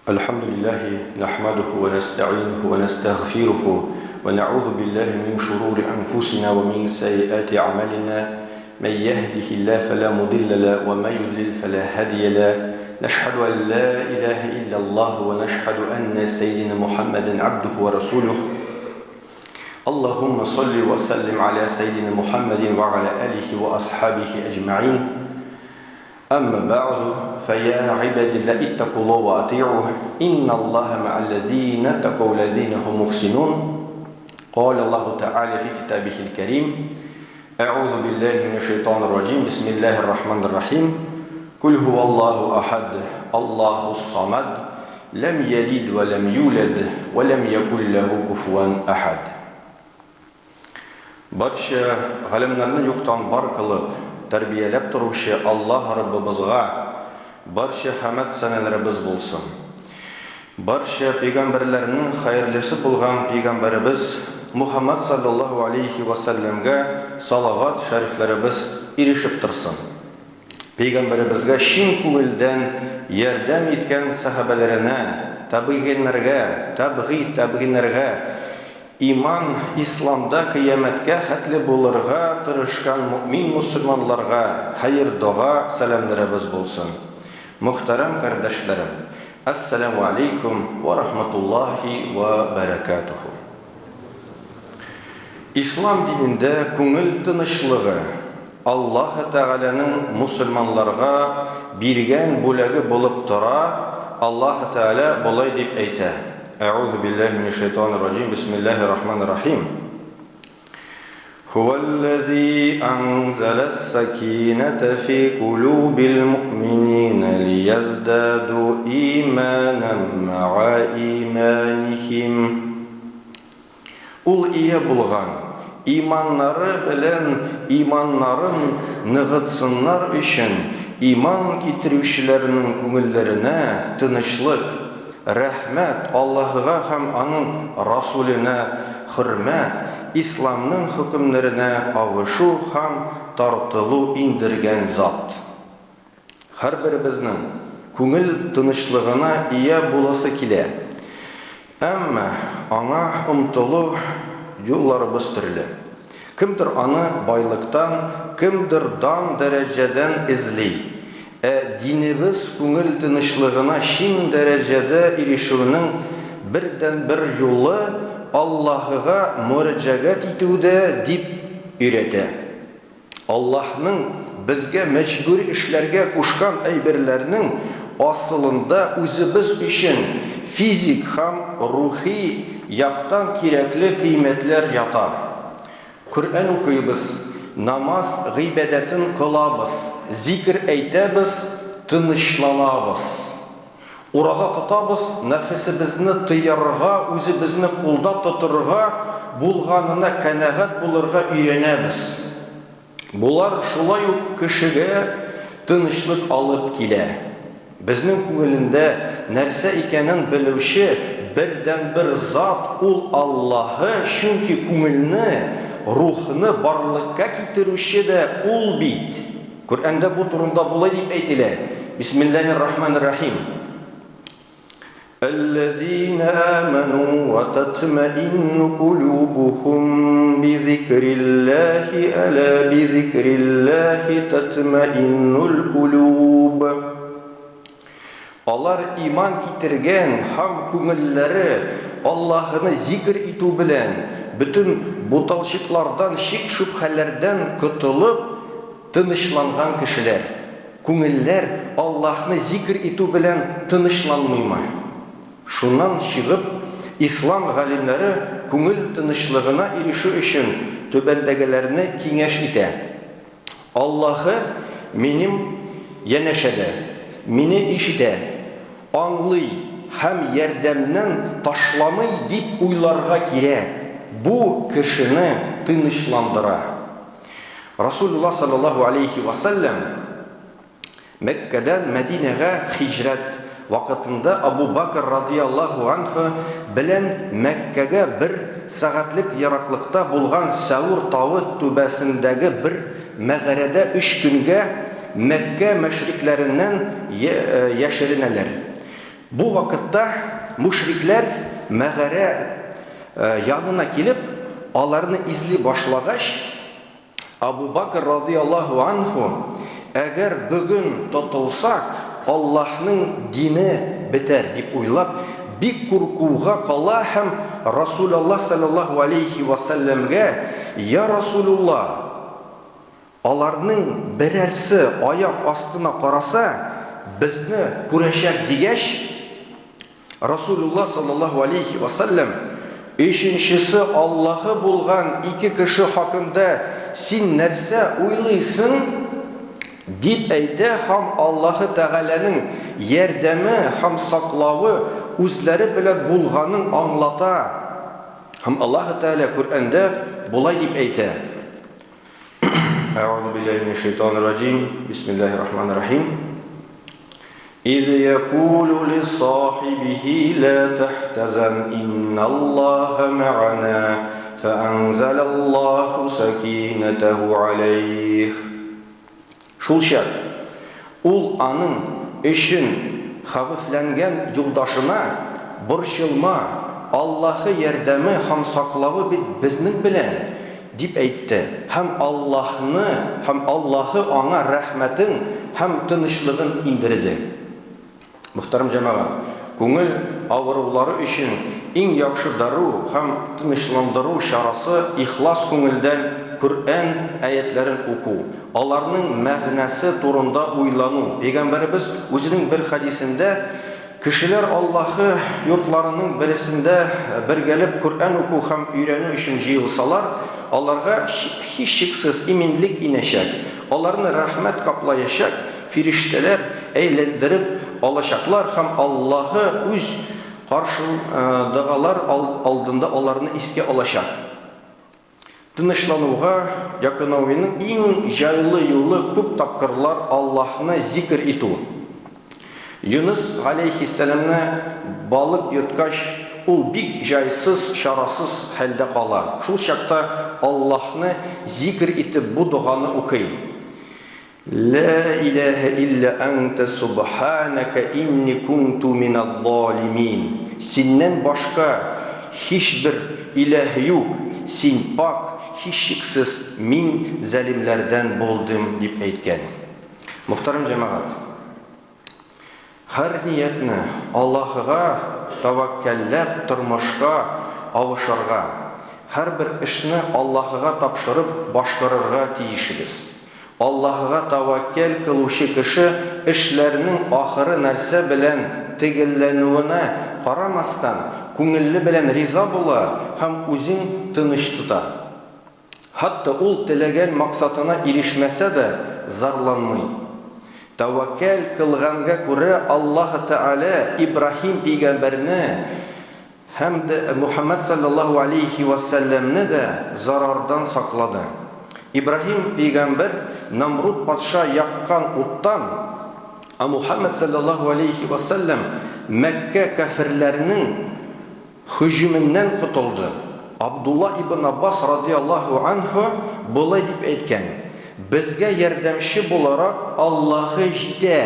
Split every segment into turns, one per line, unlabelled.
الحمد لله نحمده ونستعينه ونستغفره ونعوذ بالله من شرور أنفسنا ومن سيئات أعمالنا من يهده الله فلا مضل له ومن يضلل فلا هادي له نشهد أن لا إله إلا الله ونشهد أن سيدنا محمدا عبده ورسوله اللهم صل وسلم على سيدنا محمد وعلى آله وأصحابه أجمعين أما بعد فيا عباد الله اتقوا الله وأطيعوه إن الله مع الذين اتقوا الذين هم محسنون قال الله تعالى في كتابه الكريم أعوذ بالله من الشيطان الرجيم بسم الله الرحمن الرحيم قل هو الله أحد الله الصمد لم يلد ولم يولد ولم يكن له كفوا أحد Барча галәмнәрне юктан бар кылып, тәрбияләп торучы Аллаһ Раббыбызга барча хәмәд-сәнәләребез булсын. Барча пәйгамбәрләрнең хәерлесе булган пәйгамбәребез Мухәммәд салләллаһу алейһи вә сәлләмгә салават-шәрифләребез ирешеп торсын. Пәйгамбәребезгә чын күңелдән ярдәм иткән сәхабәләренә, табигыйннәргә, табгый табигыйннәргә, иман, исламда кыямәткә хәтле булырга тырышкан мөэмин-мөселманларга хәер-дога, сәламнәребез булсын. Мөхтәрәм кардәшләрем! Әссәламү алейкүм вә рахматуллаһи вә бәрәкәтүһү. Ислам динендә күңел тынычлыгы Аллаһы Тәгаләнең мусульманларга биргән бүләге булып тора, Аллаһы Тәгалә болай дип әйтә, Әгъузу биллаһи минәш шәйтанир раҗим, бисмиллаһир рахманир рахим. Һуәлләзи әнзәләс сәкинәтә фи кулубил муъминина лияздәду иманән мәгә иманихим. Ул ия булган иманнары белән иманнарын ныгытсыннар өчен иман китерүчеләрнең күңелләренә тынычлык, рәхмәт, Аллаһыга һәм Аның Расүленә хөрмәт, Исламның хөкемнәренә авышу һәм тартылу иңдергән Зат. Һәрберебезнең күңел тынычлыгына ия буласы килә. Әмма аңа омтылу юлларыбыз төрле. Кемдер аны байлыктан, кемдер дан-дәрәҗәдән эзли. Ә динебез күңел тынычлыгына чын дәрәҗәдә ирешүнең бердәнбер юлы Аллаһыга мөрәҗәгать итүдә дип өйрәтә. Аллаһның безгә мәҗбүри эшләргә кушкан әйберләрнең асылында үзебез өчен физик һәм рухи яктан кирәкле кыйммәтләр ята. Коръән укыйбыз, намаз гыйбадәтен кылабыз, зикер әйтәбез, тынычланабыз. Ураза тотабыз, нәфесебезне тыярга, үзебезне кулда тотырга, булганына канәгать булырга өйрәнәбез. Болар шулай ук кешегә тынычлык алып килә. Безнең күңелендә нәрсә икәнен белүче бердәнбер зат ул Аллаһы, чөнки күңелне, рухны барлыкка китерүче дә ул бит. Коръәндә бу турында болай дип әйтелә, Бисмиллаһир-рахманир-рахим. Әлләзина аману ва татмаинну кулубухум би зикриллахи аля би зикриллахи татмаиннул кулуб. Алар иман китергән һәм күңелләре Аллаһыны зикер итү белән бөтен буталчыклардан, шик-шөбһәләрдән котылып, тынычланган кешеләр. Күңелләр Аллаһны зикер итү белән тынычланмыймы? Шуннан чыгып, ислам галимнәре күңел тынычлыгына ирешү өчен түбәндәгеләрне киңәш итә. Аллаһы минем янәшәдә, мине ишетә, аңлый һәм ярдәмнән ташламый дип уйларга кирәк, бу кешене тынычландыра. Расулулла салләллаһу алейһи вә сәлләм Мәккәдән Мәдинәгә һиҗрәт вакытында Абу Бакр радыяллаһу анһу белән Мәккәгә бер сәгатьлек ераклыкта булган Сәүр тавы түбәсендәге бер мәгарәдә өч көнгә Мәккә мөшрикләреннән яшеренәләр. Бу вакытта мушрикләр мәгарә янына килеп, аларны эзли башлагач, Абу Бакр радыяллаһу анһу, Әгәр бүген тотылсак, Аллаһның дине бетәр, дип уйлап, бик куркуга кала һәм Расулаллаһ салләллаһу алейһи вә сәлләмгә, Я Расулуллаһ! Аларның берәрсе аяк астына караса, безне күрәчәк, дигәч, Расулулла саллаллаһу алейһи вә сәлләм, Өченчесе Аллаһы булган ике кеше хакында син нәрсә уйлыйсың? дип әйтә һәм Аллаһы Тәгаләнең ярдәме һәм саклавы үзләре белән булганын аңлата. Һәм Аллаһы Тәгалә Коръәндә болай дип әйтә. Әгъузу биллаһи минәш шайтанир раҗим. Бисмиллаһир рахманир рахим. Из якулу ли сахибихи ла тахтазан инналлаһа ма'ана фаанзалаллаһу сакинатаху алейх. Шул чак ул аның өчен хәвефләнгән юлдашына, Борчылма, Аллаһы ярдәме һәм саклавы бит безнең белән, дип әйтте, һәм Аллаһны һәм Аллаһы аңа рәхмәтен һәм тынычлыгын иңдерде. Мөхтәрәм җәмәгать, күңел авырулары өчен иң яхшы дару һәм тынычландыру чарасы ихлас күңелдән Коръән аятьләрен уку, аларның мәгънәсе турында уйлану. Пәйгамбәребез үзенең бер хәдисендә, Кешеләр Аллаһы йортларының бересендә бергәләп Коръән уку һәм өйрәнү өчен җыелсалар, аларга һичшиксез иминлек инәчәк, аларны рәхмәт каплаячак, Фирештәләр әйләндереп алачаклар һәм Аллаһы үз каршындагылар алдында аларны искә алачак. Тынычлануга якынаюның иң җайлы юлы күп тапкырлар Аллаһны зикер итү. Юныс галәйһиссәламне балык йоткач, ул бик җайсыз, чарасыз хәлдә кала. Шул чакта Аллаһны зикер итеп бу доганы укый. Лә иләһә илля әнтә субханәкә инни кунту минәз-залимин. Синнән башка һичбер иләһ юк, Син пакь, һичшиксез мин залимләрдән булдым, дип әйткән. Мөхтәрәм җәмәгать! Һәр ниятне Аллаһыга тәвәккәлләп тормышка авышырга, һәрбер эшне Аллаһыга тапшырып башкарырга тиешбез. Аллаһыга тәвәккәл кылучы кеше эшләренең ахыры нәрсә белән төгәлләнүенә карамастан, күңеле белән риза була һәм үзен тыныч тота. Хәтта ул теләгән максатына ирешмәсә дә, зарланмый. Тәвәккәл кылганга күрә Аллаһы Тәгалә Ибраһим пәйгамбәрне һәм дә Мухәммәд салләллаһу алейһи вә сәлләмне дә зарардан саклады. Ибраһим пәйгамбәр Намруд патша яккан уттан, ә Мухәммәд салләллаһу алейһи вә сәлләм Мәккә кяферләренең Һөҗүменнән котылды. Абдулла ибн Аббас радиаллаһу анһу болай дип әйткән, Безгә ярдәмче буларак Аллаһы җитә.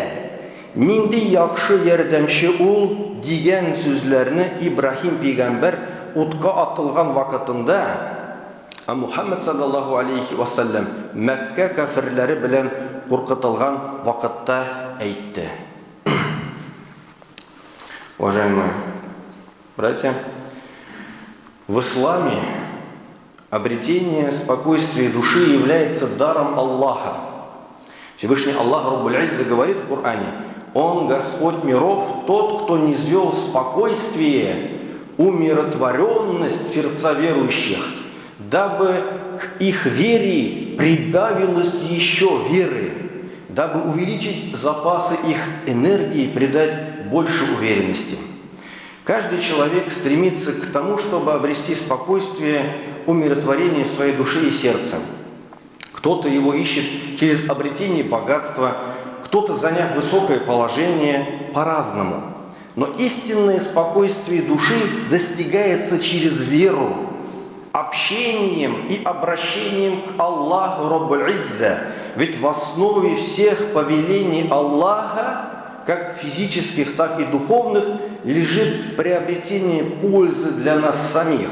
Нинди яхшы ярдәмче ул, дигән сүзләрне Ибраһим пәйгамбәр утка атылган вакытында, ә Мухәммәд салләллаһу алейһи вә сәлләм Мәккә кяферләре белән куркытылган вакытта әйтте. Уважаемые братья, в исламе обретение спокойствия души является даром Аллаха. Всевышний Аллах Раббуль Изза говорит в Коране, Он Господь миров, тот, кто низвел спокойствие, умиротворенность сердца верующих, дабы к их вере прибавилось еще веры, дабы увеличить запасы их энергии, придать больше уверенности. Каждый человек стремится к тому, чтобы обрести спокойствие, умиротворение в своей душе и сердце. Кто-то его ищет через обретение богатства, кто-то заняв высокое положение, по-разному. Но истинное спокойствие души достигается через веру, общением и обращением к Аллаху Раббуль Изза. Ведь в основе всех повелений Аллаха как физических, так и духовных, лежит приобретение пользы для нас самих.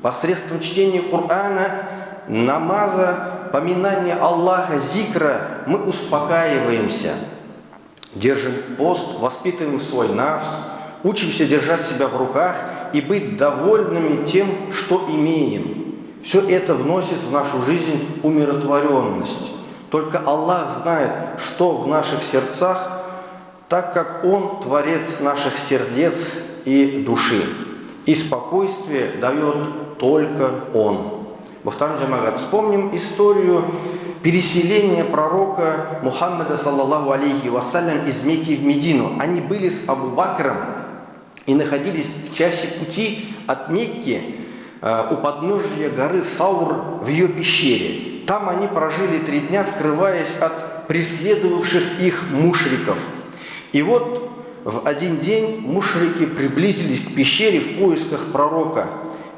Посредством чтения Корана, намаза, поминания Аллаха, зикра мы успокаиваемся, держим пост, воспитываем свой нафс, учимся держать себя в руках и быть довольными тем, что имеем. Все это вносит в нашу жизнь умиротворенность. Только Аллах знает, что в наших сердцах, так как Он творец наших сердец и души. И спокойствие дает только Он. Мөхтәрәм җәмәгать, вспомним историю переселения пророка Мухаммеда, صلى الله عليه وسلم, из Мекки в Медину. Они были с Абу Бакром и находились в часе пути от Мекки у подножия горы Саур в ее пещере. Там они прожили 3 дня, скрываясь от преследовавших их мушриков. И вот в один день мушрики приблизились к пещере в поисках пророка.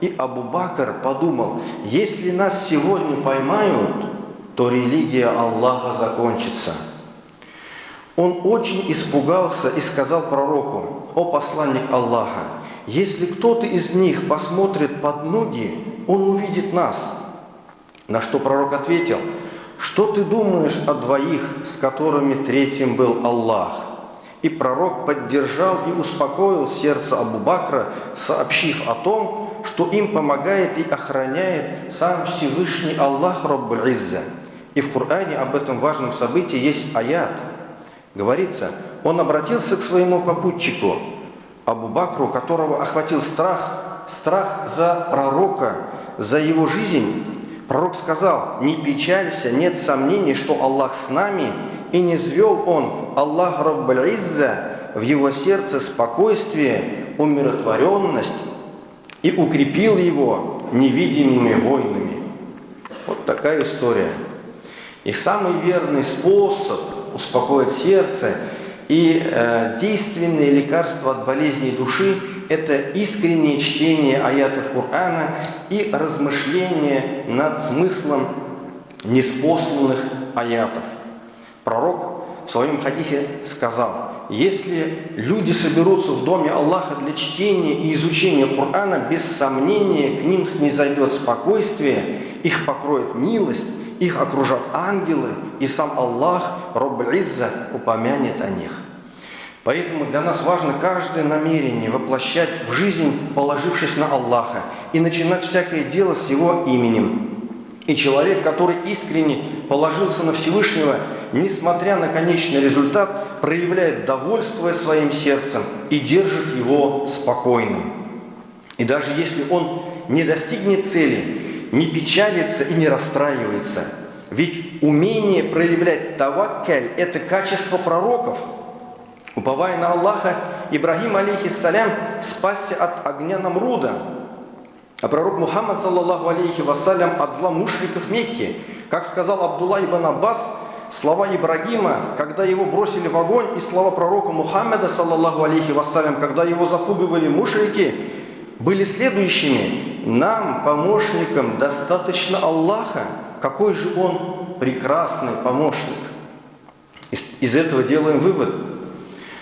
И Абу Бакр подумал: если нас сегодня поймают, то религия Аллаха закончится. Он очень испугался и сказал пророку: «О посланник Аллаха, если кто-то из них посмотрит под ноги, он увидит нас». На что пророк ответил: «Что ты думаешь о двоих, с которыми третьим был Аллах?» И пророк поддержал и успокоил сердце Абу Бакра, сообщив о том, что им помогает и охраняет сам Всевышний Аллах رب العزة. И в Коране об этом важном событии есть аят. Говорится, он обратился к своему попутчику, Абу Бакру, которого охватил страх, страх за пророка, за его жизнь. Пророк сказал: «Не печалься, нет сомнений, что Аллах с нами, и низвел Он, Аллах رب العزة, в его сердце спокойствие, умиротворенность и укрепил его невидимыми воинами». Вот такая история. И самый верный способ успокоить сердце и действенное лекарство от болезней души – это искреннее чтение аятов Корана и размышление над смыслом ниспосланных аятов. Пророк в своем хадисе сказал: если люди соберутся в доме Аллаха для чтения и изучения Корана, без сомнения к ним снизойдет спокойствие, их покроет милость, их окружат ангелы, и сам Аллах, رب العزة, упомянет о них. Поэтому для нас важно каждое намерение воплощать в жизнь, положившись на Аллаха, и начинать всякое дело с Его именем. И человек, который искренне положился на Всевышнего, несмотря на конечный результат, проявляет довольство своим сердцем и держит его спокойным. И даже если он не достигнет цели, не печалится и не расстраивается. Ведь умение проявлять таваккаль – это качество пророков. Уповая на Аллаха, Ибрагим, عليه السلام, спасся от огня Намруда, а пророк Мухаммад, صلى الله عليه وسلم, от зла мушриков Мекки. Как сказал Абдулла ибн Аббас, слова Ибрагима, когда его бросили в огонь, и слова пророка Мухаммада, صلى الله عليه وسلم, когда его запугивали мушрики, были следующими: «Нам, помощникам, достаточно Аллаха. Какой же он прекрасный помощник». Из этого делаем вывод.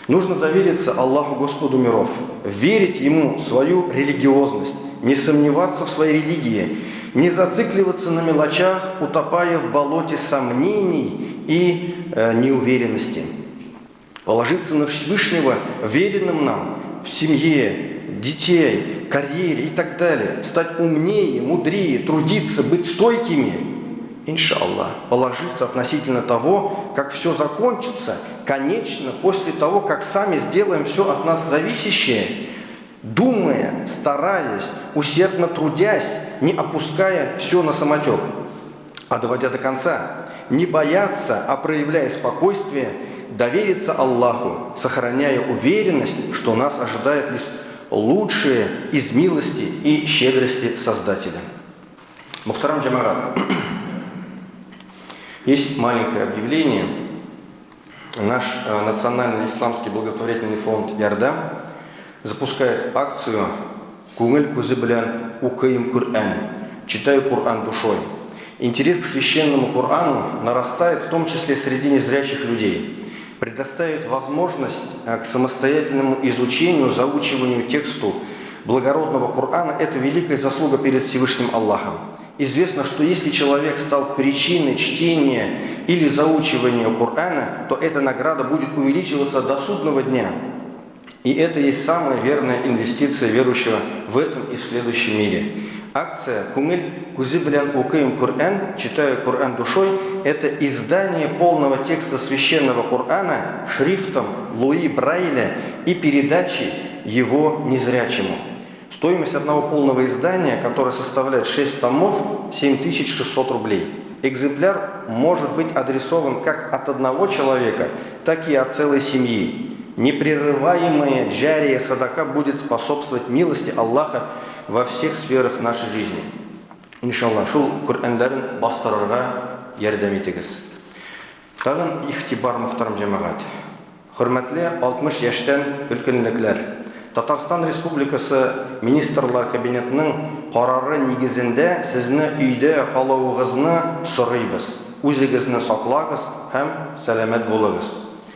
Нужно довериться Аллаху, Господу миров, верить Ему свою религиозность, не сомневаться в своей религии, не зацикливаться на мелочах, утопая в болоте сомнений и неуверенности. Положиться на Всевышнего, вверенном нам в семье, детей, карьере и так далее. Стать умнее, мудрее, трудиться, быть стойкими. إن شاء الله, положиться относительно того, как все закончится, конечно, после того, как сами сделаем все от нас зависящее, думая, стараясь, усердно трудясь, не опуская все на самотек, а доводя до конца, не бояться, а проявляя спокойствие, довериться Аллаху, сохраняя уверенность, что нас ожидает лишь лучшее из милости и щедрости Создателя. Мөхтәрәм җәмәгать, есть маленькое объявление. Наш Национальный исламский благотворительный фонд «Ярдәм» запускает акцию «Күңел күзе белән укыйм Коръән». Читаю Коран душой. Интерес к священному Корану нарастает, в том числе среди незрячих людей. Предоставить возможность к самостоятельному изучению, заучиванию тексту благородного Корана – это великая заслуга перед Всевышним Аллахом. Известно, что если человек стал причиной чтения или заучивания Корана, то эта награда будет увеличиваться до судного дня. И это есть самая верная инвестиция верующего в этом и в следующем мире. Акция «Күңел күзе белән укыйм Коръән», читаю Коран душой, это издание полного текста священного Корана шрифтом Луи Брайля и передачи его незрячему. Стоимость одного полного издания, которое составляет 6 томов, 7600 рублей. Экземпляр может быть адресован как от одного человека, так и от целой семьи. Непрерываемая джария садака будет способствовать милости Аллаха во всех сферах нашей жизни. Иншалла, шул Коръәннәрен бастырырга ярдәм итегез. Тагын игътибар, мөхтәрәм җәмәгать. Хөрмәтле 60 яшьтән өлкәнлекләр! Татарстан Республикасы Министрлар Кабинетының карары нигезендә сезне өйдә калуыгызны сорыйбыз. Үзегезне саклагыз һәм сәламәт булыгыз.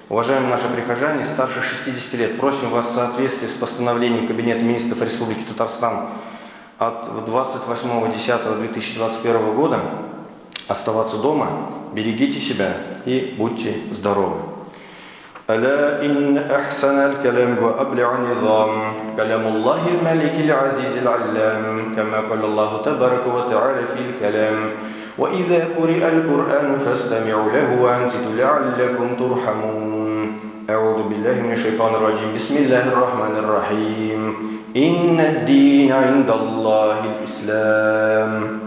Уважаемые наши прихожане старше 60 лет, просим вас в соответствии с постановлением Кабинета министров Республики Татарстан от 28.10.2021 года оставаться дома, берегите себя и будьте здоровы. ألا إن أحسن الكلام وأبلع النظام كلام الله الملك العزيز العلام كما قال الله تبارك وتعالى في الكلام وإذا قرئ القرآن فاستمعوا له وأنصتوا لعلكم ترحمون أعوذ بالله من الشيطان الرجيم بسم الله الرحمن الرحيم إن الدين عند الله الإسلام.